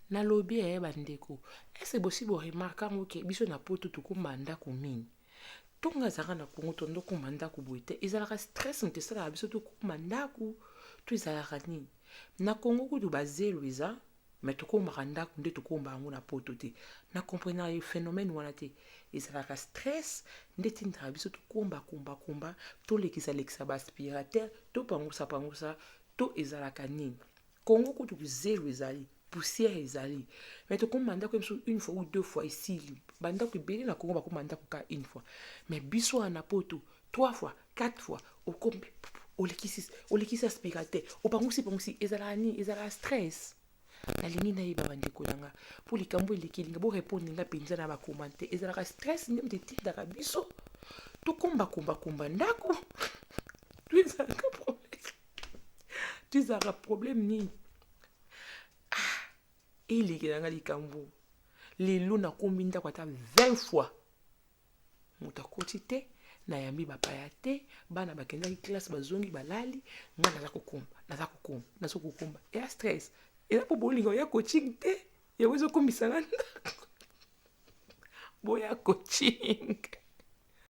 Nalobi eh ba ndeko, est-ce que bosi bo remarka yango ke biso na poto tokumba ndako mingi? Tonga ezalaka na Congo tondo kumba ndako boye te, ezalaka stress moto esalaka biso tokumba ndako to ezalaka nini? Na Congo kutu ba zelo eza mais tokombaka ndako nde tokomba yango na poto te. Na comprenaka phenomène wana te, ezalaka stress nde etindaka biso tokomba kumba kumba, tolekisa lekisa ba aspirateur, topangusa pangusa to ezalaka nini? Congo kutu zelo ezali, poussière ezali, mais tokoma ndako biso une fois ou deux fois esili. Bandako ebele na Congo bakoma ndako ka une fois, mais biso wana na poto trois fois, quatre fois okombi, olekisi olekisi aspirateur, opangusi pangusi, ezalaka nini? Ezalaka stress. Nalingi nayeba bandeko na nga mpo likambo eleki, elinga borépondre nga mpenza na bacommentaire. Ezalaka stress nde moto etindaka biso tokomba komba komba ndako to ezalaka problème, to ezalaka problème nini? Ah, elekela nga likambo lelo nakombi ndako ata 20 fois, moto akoti te, nayambi bapaya te, bana bakendaki classe, bazongi, balali, nga naza kokomba, naza kokomba, naza kokomba. Eya stress, eza mpo bolinga oya coaching te, yango ezokombisa nga ndako. Boya coaching.